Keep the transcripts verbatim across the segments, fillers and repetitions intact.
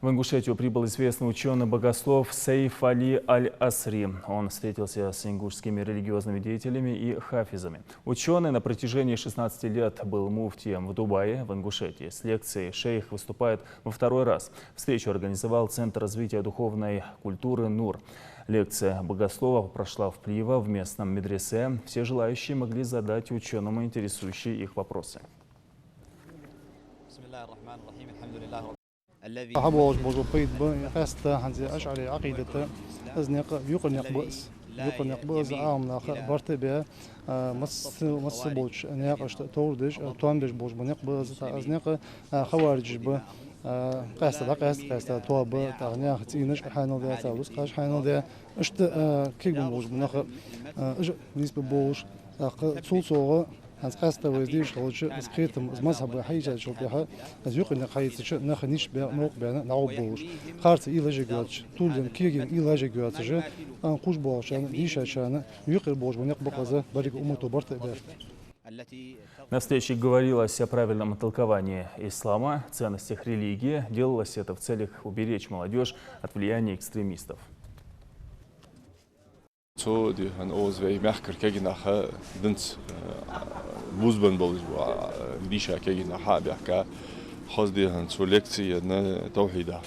В Ингушетию прибыл известный учёный-богослов Сейф Али Аль-Асри. Он встретился с ингушскими религиозными деятелями и хафизами. Учёный на протяжении шестнадцати лет был муфтием в Дубае, в Ингушетии. С лекцией шейх выступает во второй раз. Встречу организовал Центр развития духовной культуры «Нур». Лекция богослова прошла в Плиево в местном медресе. Все желающие могли задать учёному интересующие их вопросы. ХьабоагӀаш бола пайда ба, къаьстта хӀанз ашӀари Ӏакъидата, из никъ юкъара никъ ба из. Юкъара никъ ба из, Ӏаламнаха барт а баь, а, масса, масса болча наькъашта товр деш, а, тоам беш болаш ба никъ ба из, тӀаккха из никъ, а, хаварижаш ба, а, къаьстта, дӀакъаьста, къаьстта тоаба, тӀаккха наьха цӀийнаш а хьаьнал даь, цар рузкъаш а хьаьнал даь, иштта, а, кегабенна болаш ба нах, а, уж нийсбе болаш, тӀаккха цул совгӀа, хӀанз къаьстта вай из деш хилча, из кхетам, из мазхӀаб вай хьаийцачул тӀехьа, из юкъара никъ хьаийцача, наха нийсбаь, мовкъа баьнна, дӀагӀоргболаш. Харца уйла еш йоацаш, тувлен, кегийна уйла еш йоацаш, а, кхувш болчарна, дийшачарна, юкъера болаш бола никъ ба-кх из, берригача уммато барт а баьраш. На встрече говорилось о правильном толковании ислама, ценностях религии. Делалось это в целях уберечь молодёжь от влияния экстремистов. Цо, дий хьона, укхаза вай мехкара кегий нах, динца, э, бувзабенна болаш ба, э, дийша кегий нах хьа а баьхка, хоза, дий хьона, цо лекци енна тавхьида.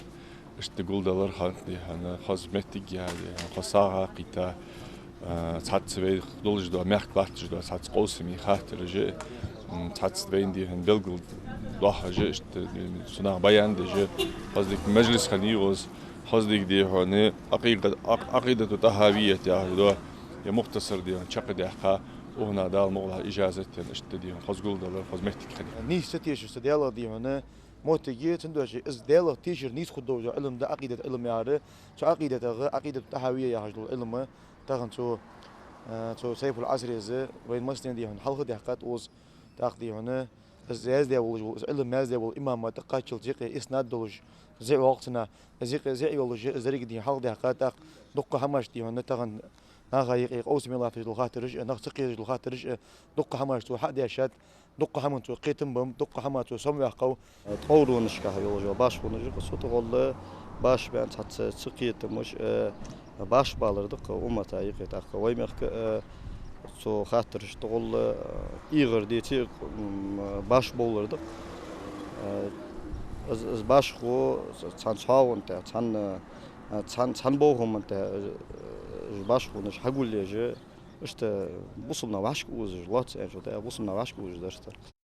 Иштта гулдалар хиннад, дий хьона, хоза моттиг яь, дий хьона, хоза сагӀа кхийтта, э, цхьацца вай долаш дола, мехка латташ дола цхьацца къовсаме хаттараш а, м, цхьацца вайна, дий хьона, белгалдоахаш а, иштта, дий хьона, цунах баян деш а, хоза дика мажлис хиннай укхаза. Хоза дика, дий хьона, Ӏакъикъа-, Ӏакъ-, Ӏакъидату ТӀахьавият яхаш дола, е мухтасар, дий хьона, чакхдаьккха, укхунах Дала мукъалахь ижазат денна, иштта, дий хьона, хоза гулдалар, хоза моттиг хиннай. Нийса ца тешаш цу Даьлах, дий хьона, моттиг я, цудухьа из Даьлах тешар нийса хургдолаш дола Ӏилма да Ӏакъидата Ӏилма яхар. Цу Ӏакъидатах, Ӏакъидату ТӀахьавия яхаш дола Ӏилма, тахан цу, э, цу Сайфуль Ӏасрес вайна массанена, дий хьона, хьалха даьккхад укхаза, тӀаккха, дий хьона, из яздаь волаш вола, из Ӏилма яздаь вола имам тӀакхаччалца юкъе иснад долаш, зӀи воагӀа цунах, из юкъе зӀи йолаш, из деррига, дий хьона, хьалха даьккхад, тӀаккха дуккха хӀамаш, дий хьона, тахан наха юкъе къовсаме латташ дола хаттараш а, нах ца кхеташ дола хаттараш а, дуккха хӀамаш цо хьа а дешад, дуккха хӀаман цо кхетам беннаб, дуккха хӀамах цо сомаваьккхав. ТӀовренашка йолаш йола башхонаш, цу тӀагӀолла башха баьнна цхьацца цакхетамаш, э, башха балар да-кх уммата юкъе, тӀаккха вай мехка, э, цу хаттарашта тӀагӀолла, э, эгӀар деций, м, башха бовлар да-кх. Э, из, из башхо цхьан цхьоагӀон тӀа, цхьан, э, цхьан, цхьан бовхаман тӀа, э, уж башхонаш хьагулъеш, иштта бусалба нах вӀашка озаш лоацца аьнначул тӀехьа, бусалба нах вӀашка озаш дар-кх.